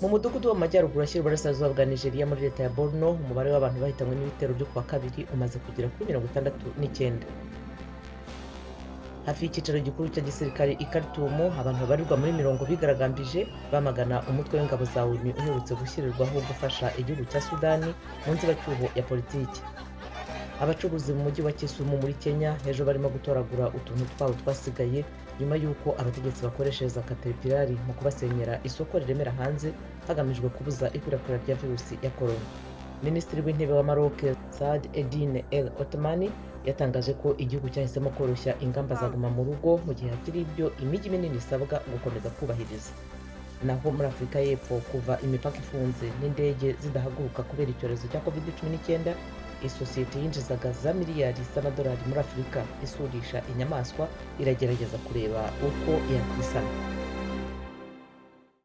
Mu mudugudu wo mu majyaruguru ashyira uburasirazuba bwa Nigeria, muri leta ya Borno, umubare w'abantu bahitanywe n'ibitero byo kuwa kabiri umaze kugera kuri 69. Hafi y'icyicaro gikuru cya gisirikare i Khartoum, abantu babarirwa muri mirongo bigaragambije bamagana umutwe w'ingabo za ONU uherutse gushyirirwaho gufasha igihugu cya Sudani mu nzibacyuho ya politiki. Abacuruzi mu mujyi wa Kisumu muri Kenya ejo barimo gutoragura utuntu twabo twasigaye nyuma y'uko abategetsi bakoreshereza caterpillar mu kubasenyera isoko riremera hanze, hagamijwe kubuza ikwirakwira rya virusi ya corona. Minisitiri w'Intebe wa Maroc, Saad Eddine El Othmani, yatangaje ko igihugu cyahisemo koroshya ingamba za guma mu rugo mu gihe hakiri ibyo imijyi minini isabwa gukomeza kubahiriza. Naho muri Afurika y'Epfo, kuva imipaka ifunze n'indege zidahaguruka kubera icyorezo cya COVID-19, isosiyete yinjizaga za miliyari z'amadolari muri Afurika isurisha inyamaswa iragerageza kureba uko yakwisana.